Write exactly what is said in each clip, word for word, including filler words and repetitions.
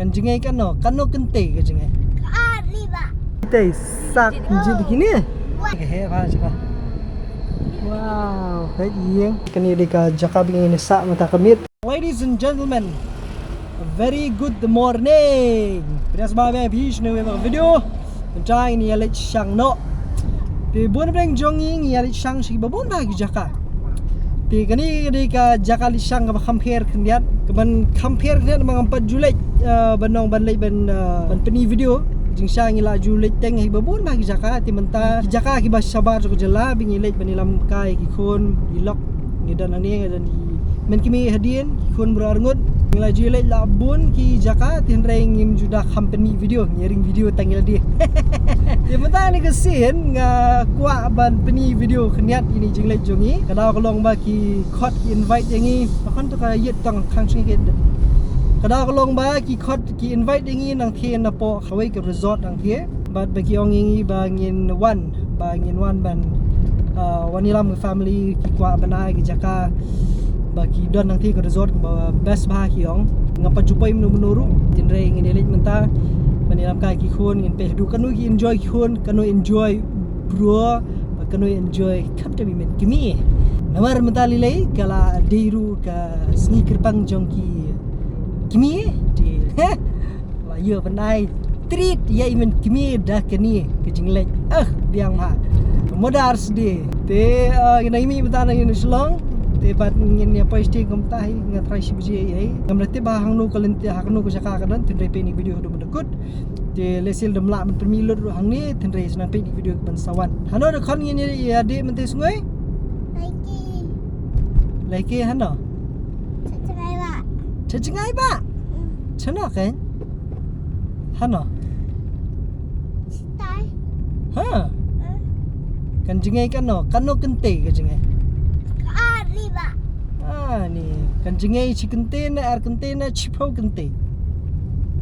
Kan jngai kano, kano kynthei ka jngai. Kari ba. Tei sak jit kini. Ka heh ba jaka. Wow, heh ïeng. Kane dei ka jaka ba ngin ïa sah mynta ka miet. Ladies and gentlemen, a very good morning. Pdiang sngewbha ïa phi sha une u video. Mynta ngin ïa leit shang noh. Te bun bneng jong ngi ngi ïa leit shang sha kiba bun bha ki jaka. Te kane ka dei ka jaka leit shang kaba kham pher khyndiat, kaban kham pher khyndiat namar ngam pat ju leit, eh, ban ong ban leit ban, eh, ban pyni video. Jingshang ngi la ju leit teng ha kiba bun bha ki jaka, te mynta ki jaka kiba shabar jong ka jylla ba ngi leit ban ïalam kai ki khun, ki lok, ngi don hangne, ngi don ki men kmie hadien, ki khun baroh arngut. Ngi la ju leit la bun ki jaka, te hynrei ngim ju da kham pyni video, ngi ring video tang ïa lade. Te mynta kane ka sien nga kwah ban pyni video khyndiat ïa kane jingleit jong ngi. Ka daw ka long ba ki khot ki invite ïa ngi. Ba khon to ka ïit tang khang shngi ki. Ka daw ka long ba ki khot ki invite ïa ngi nangtei napoh kawei ka resort nangtei. Bad ba ki ong ïa ngi ba ngin wan, ba ngin wan ban, ah, wan ïalam ka family, ki kwah ban ai ki jaka ba ki don nangtei ka resort kaba best bha ki ong. Ngam pat ju poi mynno mynno ruh. Hynrei ngin ïa leit mynta ban ïalam kai ki khun, ngin peit haduh kano ki enjoy ki khun, kano enjoy bro, bad kano enjoy khamtam i men kmie. Namar mynta lei lei ka la dei ruh ka sngi kyrpang jong ki kmie. Te la ïoh ban ai treat ïa i men kmie da kane ka jingleit. Ah, biang bha. Mother's Day. Te, ah, ngi nang mih mynta na ïa na Shillong. Te bad ngin ïa poi shatei kumta hi, nga trai shi baje ei ei. Ngam da tip ba hangno ka lynti, hangno ka jaka ka don, te hynrei peit ïa kane ka video haduh ban da kut. Te lehse lada ym lah ban pynmih lut ruh hangne, te hynrei sa nang peit ïa kane ka video kaban sa wan. Hano da khon ngin ïa, ïa dei mynta sngi? Lehse. Lehse hano? Cha jngai ba. Cha jngai ba? Mm. Cha no kein? Hano? Stai. Ha? Eh. Kan jngai kano? Kano kynthei ka jngai? Kari ba. Ah, ni. Kan jngai shi kynthei ne ar kynthei ne shiphew kynthei?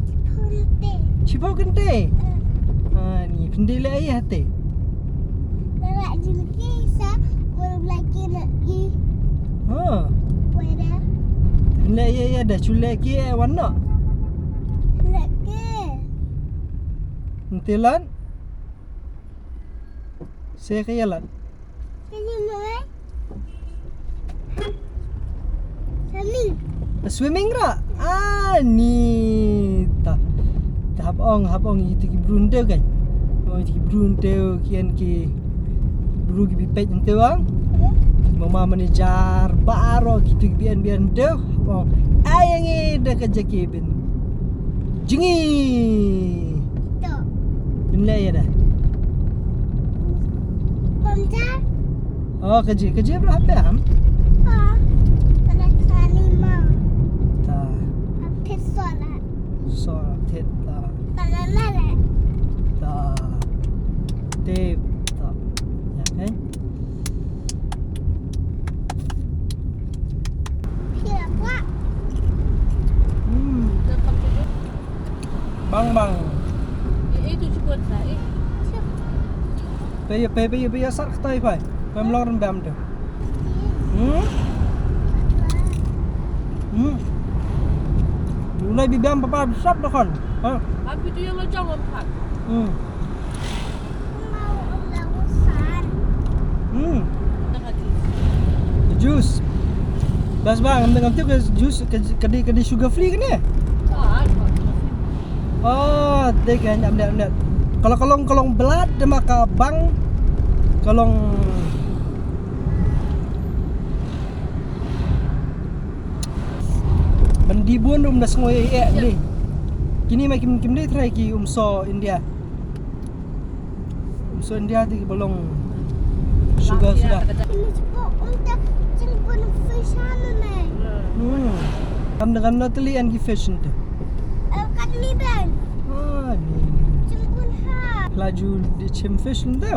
Shiphew kynthei. Shiphew kynthei? Eh. Ah, ni. Phin dei leh aïu hangtei? Leh aïu lagi sa, wan lagi lagi. Ha. Weda. Leh aïu, aïu da, shu leh ki, eh, wan noh. Leh ki. Ntilan. Se ka ïalan. Ka ïalan. Swimming. Swimming ra? Ah, ni ta. Ta hap ong, hap ong ïa kito ki bru hangto kan. Ong ïa kito ki bru hangto ki ïan ki bru kiba peit hangto ong. Ki mama manager baroh kito kiba ïan, ba ïan hangto. Hap ong. Ai ïa ngi da ka jaka ban jngai. To. Phin leh aïu da? Pom jar. Oh, ka jingïa, ka jingïa ba hap biam. Ha. Ka la kani ma. Ta. Hap phi sola. Sola, tip ta. Ka la la la. Ta. Tip ta. Ïa, kan? Phi la kwah. Hmm. Bang, bang. Eh, eh, tu cukup lah, eh. Pei, pei, pei, pei, asar kata, pei. Pei mlong rem bam tu. Hmm? Hmm. Ulai bi bam papa besar dah kan. Ha? Tapi tu yang lajang empat. Hmm. Hmm. Juice. Bas bang, ngam tip ka juice ka, ka dei, ka dei sugar free kane? Oh, dei ka hynda mliat mliat. Ka long, ka long, ka long blad, dei ma ka bang. Ka long ban dih bun ruh ym da sngew ïa ïa dei. Kine ma kim, kim dei trai ki umso India. Umso India te kiba long sugar suda. Hmm. Kan, kan na teli an ki fish nte. Ah, ni. La ju di chim fish nte.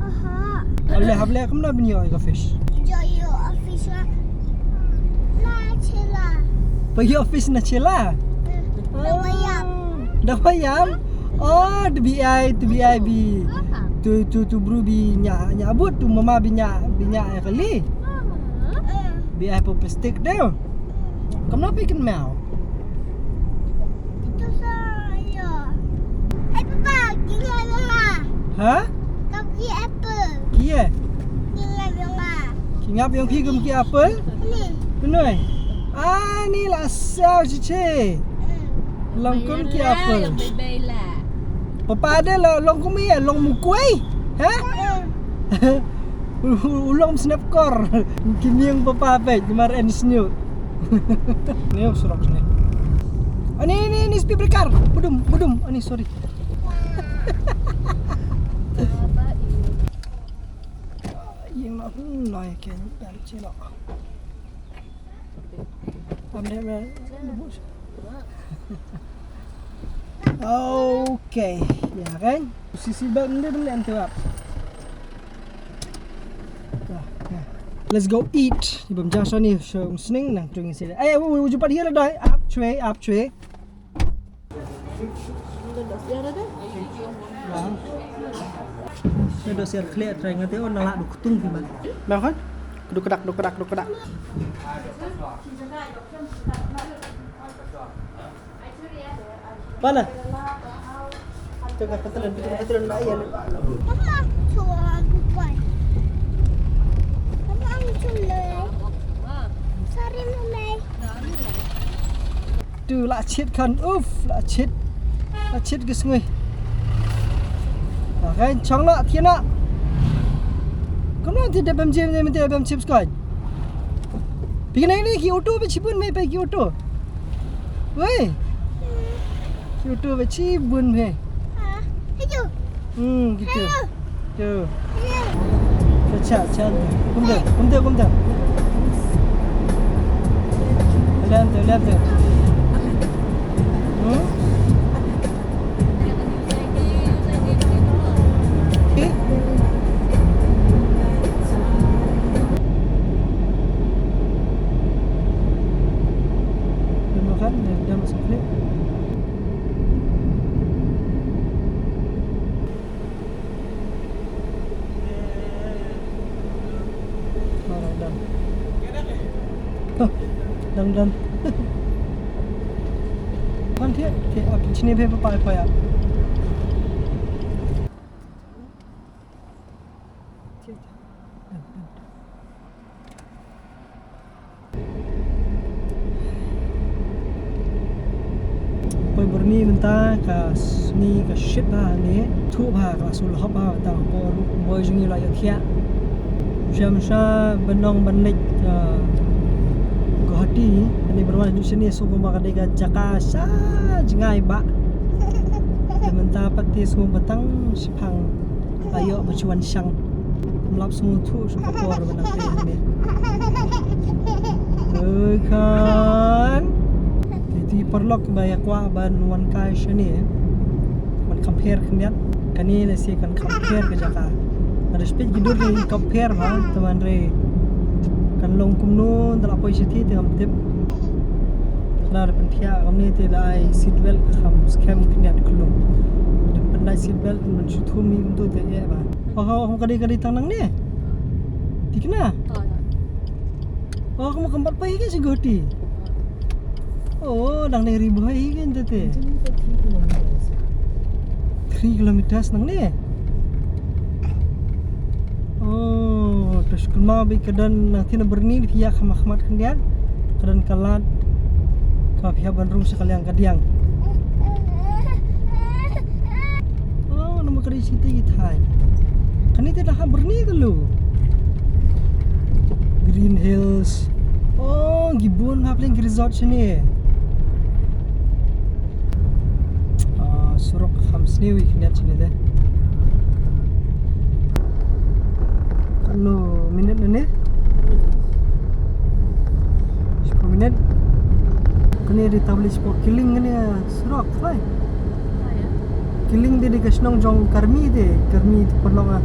Aha. Hable, hable kam na bin ïoh ka fish. Jo ïoh fish na chela. Pa ïoh fish na chela. Da wayam. Da wayam? Oh, da bi ai, da bi ai bi. Tu, tu, tu bru bi ñiah, ñiah but, tu mama bi ñiah, bi ñiah ai kali. Bi ai plastik deu. Kam na pi ken mau. Ha? Kam ki apple. Ki eh? Ki ngap yong nga. Ki ngap yong phi kum ki apple? Ni. Penoi. Ah, ni la saw chi chi. Hmm. Long kum ki apple. Papa de la long kum i long mukwai. Ha? Hmm. U long snap kor. Ki miang papa pek mar en snyu. Ni surok ni. Ani ni ni speed breaker. Budum budum. Ani sorry. Ing ma hmm noi ken dan chilo. Am ne me. Okay. Ya kan? Sisi bak ni ben len tu ap. Let's go eat. Ibam jasa ni so sning nang tung sila. Eh, wuju pat hiar dai. Ap chwe, ap chwe. Sa do siar khlieh trai ngate on nala duk tung ki man. Ba khon? Duk dak, duk dak, duk dak. Mana? Tengah ketelan, tengah ketelan na iya. Mama, tu bukan. Mama, tu le. Sorry, Mama. Tu la chit kan, uf, la chit. La chit ke sngui. Kan chong la, tiana. Kono ti da bam jim, ti da bam chips kan. Pi nai ni ki auto ba chibun me pa ki auto. Wei. Ki auto ba chibun me. Hmm, gitu. Tu. Cha cha. Kumta, kumta, kumta. Lihat tu, lihat tu. Hmm? Okey. Dah makan, dah, dah masuk balik. Alright, done. Huh, done, done. Kan thiah, thiah, ah, sini bhe pa pa ya. Thiah, thiah. Done, done. Poi Burni mynta ka sngi ka shit bha ne, thuh bha ka la shu lhop bha mynta ka por, boi jong ngi la ïoh thiah. Jam sha ban ong ban leit, ah, Guwahati, ani Burma ju shane shu kumba ka dei ka jaka sha jngai ba. Te mynta pat te shu batang shipang. Ayo ba chuan shang. Mlap sngewthuh shu ka por ba nang te hangne. Oi khan. Te ti paralok ba ïa kwah ban wan kai shane. Ban compare khyndiat. Kane lehse kan compare ka jaka. Ada spit gidur ni compare ba. Te ban re. Kan long kumno da la poi shati te ngam tip. Khlad pynthiah kamne te da ai seat belt kham skhem khyndiat khlung. Da pyndait seat belt ban shu thum hi kumto te eh ba. Oh, oh, ka dei, ka dei tang nangne. Thikna. Oh, ka mut kam pat poi hi ka sha Guwahati. Oh, dang dei ri bhoi hi ka te te. Three kilometers nangne. Oh, to shu kynmaw beit ka don na thina Burni phi ïa kham khmat khyndiat. Ka don ka lad. Ka phi hap ban rung sha ka liang ka diang. Oh, namar ka dei shi te ki thai. Kane te da ha Burni ka lu. Green Hills. Oh, ki bun ha pleng ki resort shane. Ah, surok kham sniew ïa khyndiat shane te. Katno minit na ne? Shiphew minit. Kane dei tablet shiphew kiling kane surok, bai. Kiling dei dei ka shnong jong Karmi dei, Karmi te pynlong ah.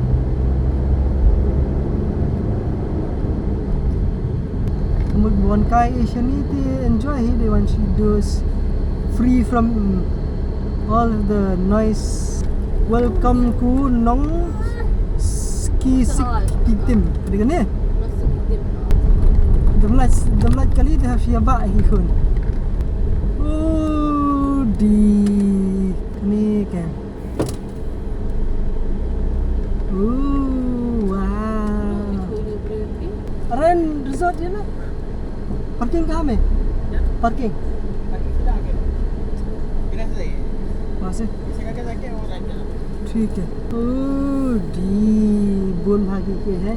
Ka mut ba wan kai ei shane te enjoy hi dei wan shi dos free from all the noise. Welcome ku nong ski sik pitim. Dei kane? Dam lait, dam lait kali te ha shia ba hi khun. Oh, di kane kan. कहाँ में? पार्किंग। पार्किंग सीधा आगे। इधर से जाइए। वहाँ से? इसी करके जाके वो राइट जाना। ठीक है। ओ, दी बोन भागी के है।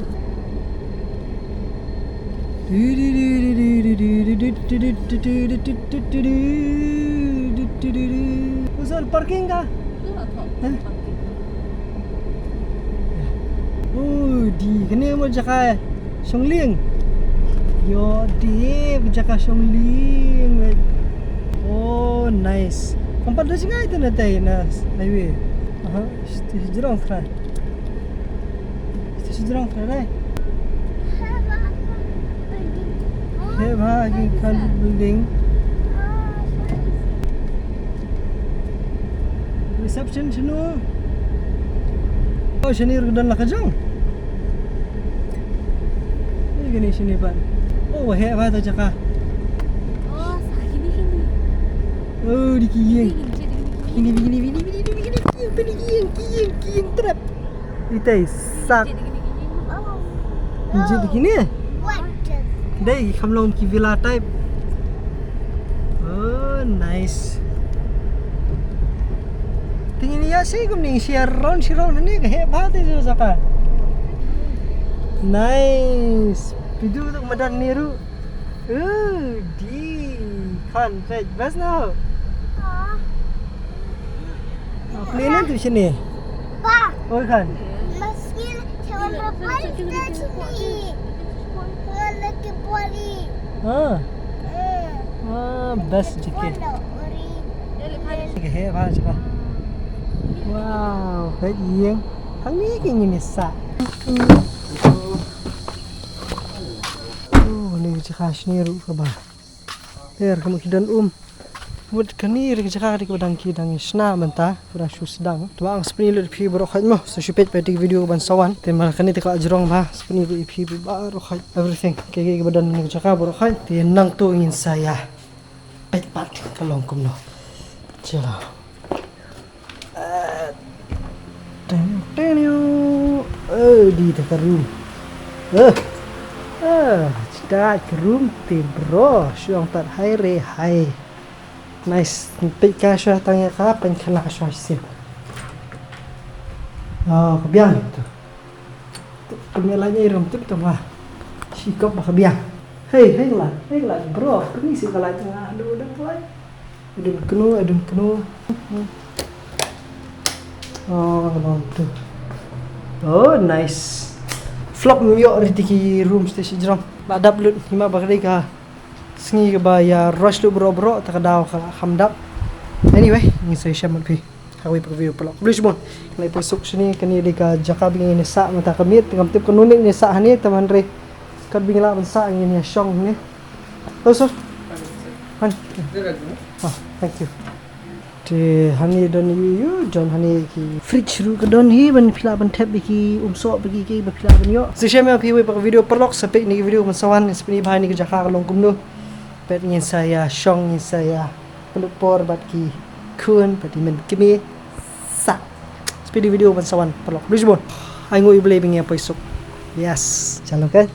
उस पार्किंग का? हैं? Oh, di kane mo jaka shong lieng. Yo, di jaka shong lieng. Oh, nice. Kompat da jingai tu na tai na highway. Aha, jrong tra. Jrong tra dai. He ba ki kan building. Reception shinu. Oh, shini rudan la ka jong. Ini gini shini pan. Oh, he ba ta jaka. Oh, di kiyeng. Kini bini bini bini bini bini kiyeng, kiyeng, kiyeng, kiyeng trap. Itai sak. Jit kini. Dei kam long ki villa type. Oh, nice. Tingin ya sih kum ning share round share round ni ka he ba te jo jaka. Nice. Pidu tu madan ni ru. Oh, di kan pet bas no. Plane tu sini. Pa. Oi kan. Maski seven berapa itu sini. Lagi poli. Ha. Ah, bas jike. Ke he ba jaka. Wow, pet yeng. Hang ni ke ni sa. Oh, ni jaka sini ru ka ba. Ter ka mut ki don um. Mut kani ri ka jaka ri ka dang ki dang shna mynta, ka dang shu sdang. Te ba ang spni lut phi baroh khoit mo, sa shu peit peit ki video ban sawan. Te mar kani te ka jrong ba, spni lut phi baroh khoit. Everything. Ke ke ba don ni ka jaka baroh khoit. Te nang tu ngin sa ya. Peit pat ka long kumno. Chalo. Teng teng. Oh, di ta ka room. Eh. Eh, cita ka room te bro, shuang tat hai re hai. Nice, peit ka shwa tang ya ka, pen khana shwa sip. Oh, ka biang tu. Pynmih light ïa i rum tip tang ba. Shi kop ba ka biang. Hei, hei la, hei la, bro, pynmih shi ka light tang ba. Aduh, aduh, light. Adun knu, adun knu. Oh, long tu. Oh, nice. Flop ym ïoh riti ki room station jrong. Ba dap lut, hima ba ka dei ka sngi kaba ïa rush lut bro bro, ta ka daw ka kham dap. Anyway, ngin sa ïashem bad phi ha kawei pat ka video paralok. Khublei shibun. Ngi la ïa poi suk shane, kane dei ka jaka ba ngin ïa sah mynta ka miet, te ngam tip kano miet ngin ïa sah hangne, te hynrei katba ngi lah ban sah ngin ïa shong hangne. Hello sir. Han. Ah, thank you. Te hangne don ïa u, don hangne ki fridge ruh ka don hi ban phi lah ban thep ïa ki umsoh ba ki ki ba phi lah ban ïoh. Sa ïashem ïa phi ha kawei pat ka video paralok, sa peit ïa kane ka video ban sawan, sa pyni bha ïa kane ka jaka ka long kumno. Peit ngin sa ïa shong, ngin sa ïa pynlut por bad ki khun bad ki hynmen kmie. Sa peit ïa kane ka video ban sawan paralok. Khublei shibun. Ai nguh ïa U Blei ba ngi ïa poi suk. Yes, chalo kan.